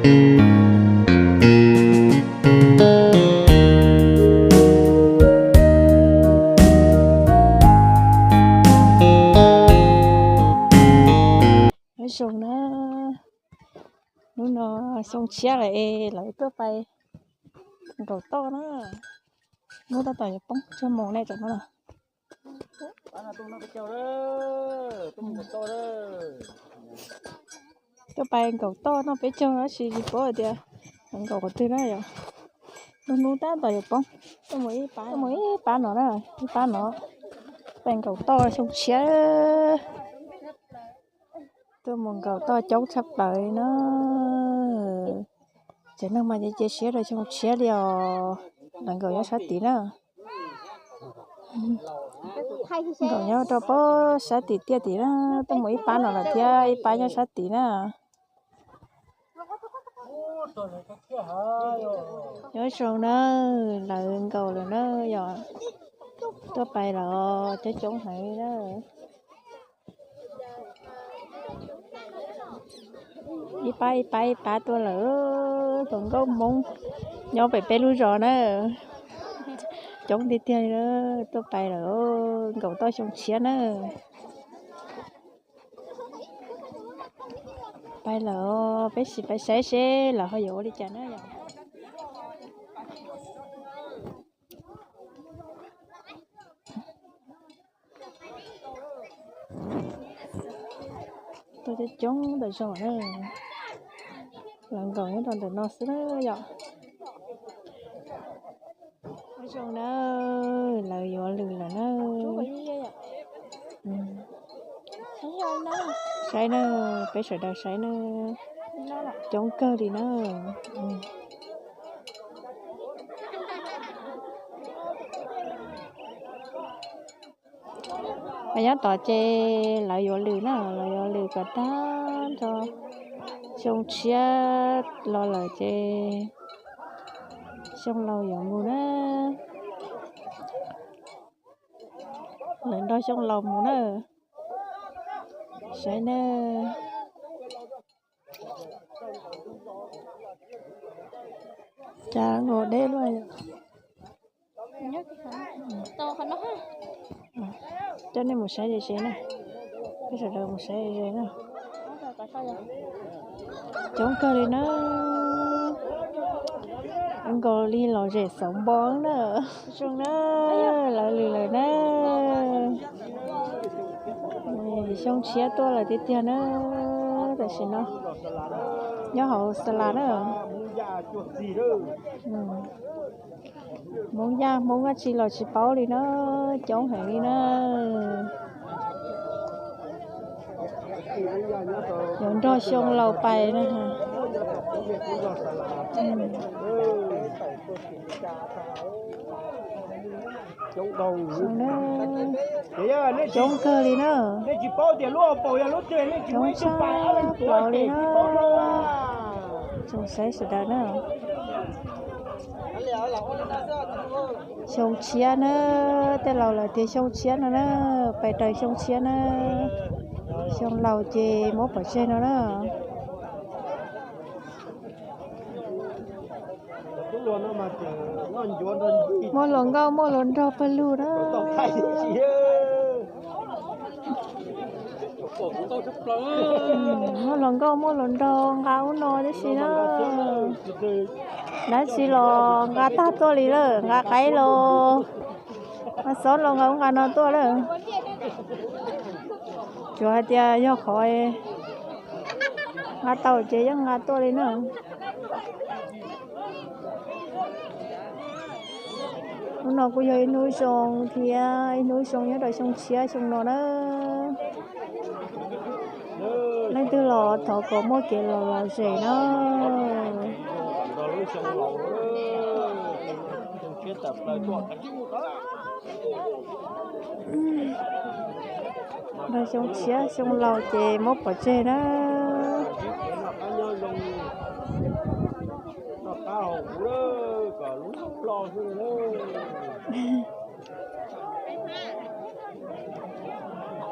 Nyob zoo na, hnub no xyoo tshiab lawm es lawv tuaj pais nkaum toj na. Hnub tab tom yuav poob, tsag moos ne tam no. Tuaj pais nkaum toj noj peb caug no, tsis paub hais tias nkaum qhov twg na yom. Hnub hnub tab tom yuav poob, tuaj mus ib pab no na, ib pab no. Pais nkaum toj xyoo tshiab, tuaj mus nkaum toj coob tshaj plaws li na. Tsev neeg mas cia siab rau xyoo tshiab li os. Lawv nkaum nyob sab tid na. Nkaum nyob rau pab sab tim tiaj tim na, tuaj mus ib pab no lawm thiab ib pab nyob sab tid na. Nyob zoo na, lawv nkaum lawm na yom. Tuaj pais lawm coob coob heev li na. Ib pab ib pab ib pab tuaj lawm, tus nkauj Hmoob nyob pem peb lub zos na. Coob tiag tiag li, tuaj pais lawm, nkaum toj xyoo tshiab na. Pais lawm, peb sim pais saib seb lawv ho yuav ua li cas na yom. Tuaj coob coob ntawm zos na, lawv nkaum nyob rau ntawm no xwb na yom. Nyob zoo na, lawv yuav lwm lawm na. Saib na, peb sawv daws saib na, coob kawg li na. Mas nyob tod ces lawv yuav lwm na, lawv yuav lwm kom tag nrho xyoo tshiab los lawm ces xyoo laus yuav mus na. Lawv nrog xyoo laus mus na. Saib na. Cas nkaus deb luaj. Coj nej mus saib ze ze na. Peb sawv daws mus saib ze ze na. Coob kawg li na. Nkaus li lom zem xauv npo na. Zoo na, lawv lwm lawm na. Xyoo tshiab tuaj lawm tiag tiag na. Tam sim no nyob hauv Xa Las na. Hmoob Yaj Hmoob dab tsi los tsis paub li na, coob heev li na. Yuav nrog xyoo laus pais na. Coob kawg li na. Coob tshaj plaws li na. Tsoom saib sawv daws na. Xyoo tshiab na, tej laus lawv tias xyoo tshiab no na, pais raws xyoo tshiab na. Xyoo laus ces muab pov tseg no na. Muaj hluas nkauj muaj hluas nraug pawg lug na. Muaj hluas nkauj muaj hluas nraug nqa ub no tib si na. Dab tsi los nqa tag tuaj li lawm, nqa qaib los, nqa xob los nqa ub nqa no tuaj lawm. Tsuas hais tias yog qhov nqa tau ces yeej nqa tuaj li na. Hnub no kuj yog ib hnub zoo thiab ib hnub zoo nyob rau xyoo tshiab xyoo no na. Leej twg los thov kom muaj kev lom lom zem na. Nrog xyoo tshiab xyoo laus ces muab pov tseg na.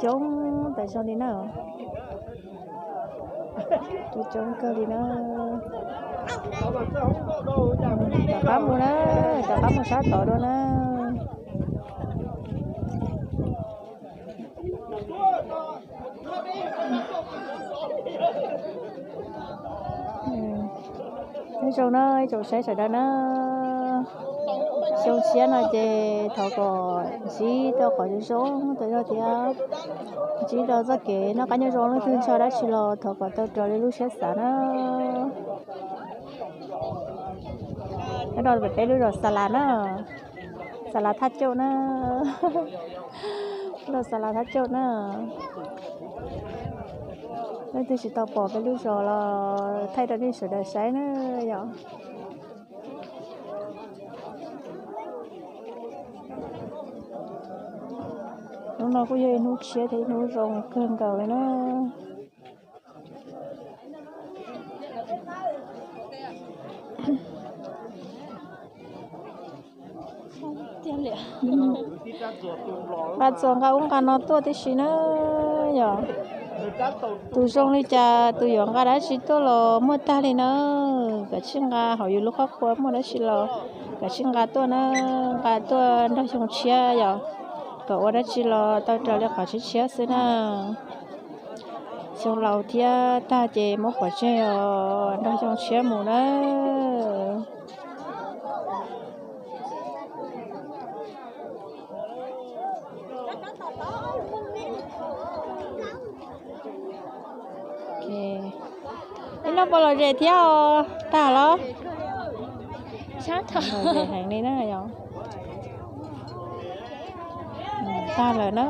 Coob tas zog li na. Coob coob kawg li na. Rov qab mus na, rov qab mus sab tod dua na. Nyob zoo na ib tsoom saib sawv daws na. Xyoo tshiab no ces thov kom ntsib tau qhov zoo zoo tau zog thiab ntsib tau txoj kev noj qab nyob zoo, leej twg ntshaw dab tsi los thov kom tau raws li lub siab xav na. Nyob rau peb lub zos Xa Las na, Xa Las Thaj Cauj na, lub zos Xa Las Thaj Cauj na. Leej twg tsis tau pom peb lub zos los thaij rau nej sawv daws saib na yom. Hnub no kuj yog ib hnub tshiab thiab ib hnub zoo kawg nkaus li na. Nqa txuas nqa ub nqa no tuaj tib si na yom. Tus zoo li cas tus yuav nqa dab tsi tuaj los muaj tag li na. Kav tsij nqa hauv yus lub qhov qhua muaj dab tsi los kav tsij nqa tuaj na, nqa tuaj nrog xyoo tshiab yom, kom ua dab tsi los tau raws li qhov tshiab tshiab xwb na. Xyoo laus thiab tag ces muab pov tseg os, nrog xyoo tshiab mus na. Ib no puas lom zem thiab os, tag los? Lom zem heev li na yom. Tag lawm na,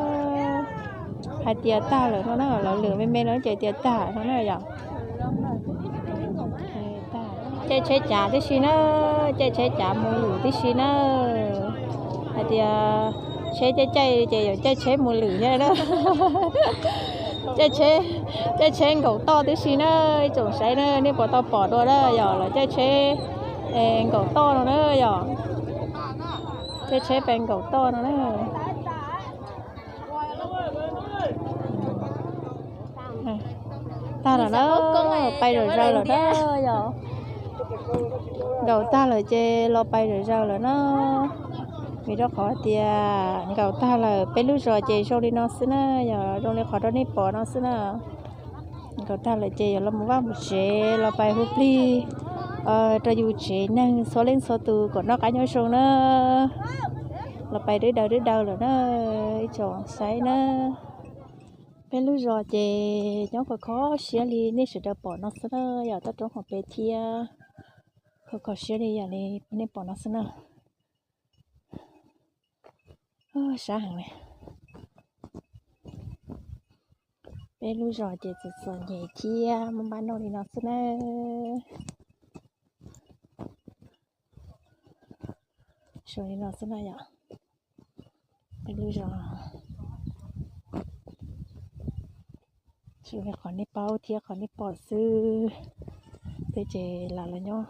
hais tias tag lawm no na, lawv lwm me me no ces tias tag no na yom. Caij tsheb cav tib si na, caij tsheb cav mus lwm tib si na. Hais tias tsheb caij caij ces yuav caij tsheb mus lwm thiab na. Caij tsheb, caij tsheb nkaum toj tib si na, ib tsoom saib na, nej puas tau pom dua na yom, lawv caij tsheb nkaum toj no na yom. Caij tsheb pes nkaum toj no na. Tag lawm na, pais zom zaws lawm na yom. Nkaum tag lawm ces los pais zom zaws lawm na. Vim rau qhov tias nkaum tag lawm peb lub zos ces zoo li no xwb na, yog zoo li qhov rau nej pom no xwb na. Nkaum tag lawm ces yuav los mus vaj mus tsev los pais hu plig rau yus tsev neeg txhua leej txhua tus kom noj qab nyob zoo na. Los pais dwb daws dwb daws lawm na, ib tsoom saib na. Peb lub zos ces nyob khov kho siab li nej sawv daws pom no xwb na, yog toj roob hauv pes thiab khov kho siab li yam li nej pom no xwb na. Sab heev li. Peb lub zos ces txom txom nyem thiab muaj npab noj li no xwb na. Zoo li no xwb na yom. Peb lub zos, zoo li qhov nej paub thiab qhov nej pom xwb. Peb ces lam los nyob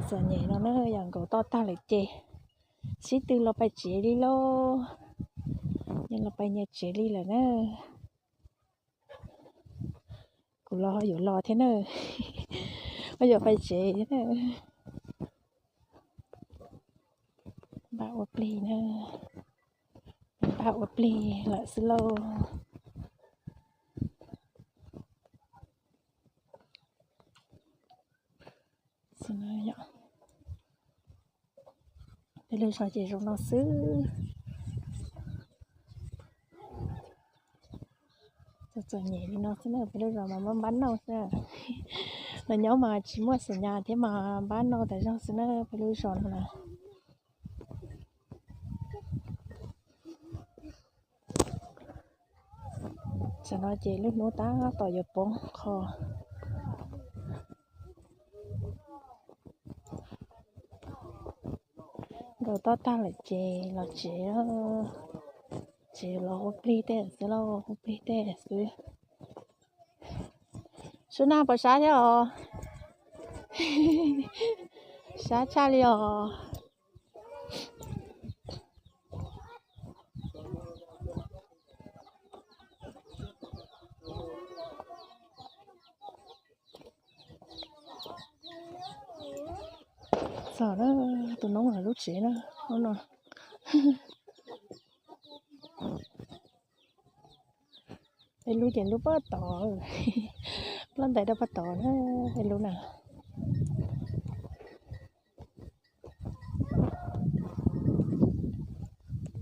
txom nyem no na, yog nkaum toj tag lawm ces sib tw los pais tsev li lauj. Nyias los pais nyias tsev li lawm na. Kuv los ho yuav los thiab na, ho yuav pais tsev thiab na. Npaj ua plig na, npaj ua plig lawm xwb lauj. Peb lub zos ces zoo no xwb. Txom txom nyem li no xwb na, peb lub zos mas muaj npab noj xwb. Los nyob mas tsis muaj xim nyas thiab mas npab noj tas zog xwb na peb lub zos no na. Tam no ces lub hnub tab tom yuav poob qho. Nkaum toj tag lawm ces los tsev, tsev los ua plig tej xwb lauj, ua plig tej xwb. Sub Nag puas sab thiab os? Sab tshaj li os. Txog na, tus noob lub tsev na, lub no. Es lub ces lub pab tod, plab ntais rau pab tod na, es lub na.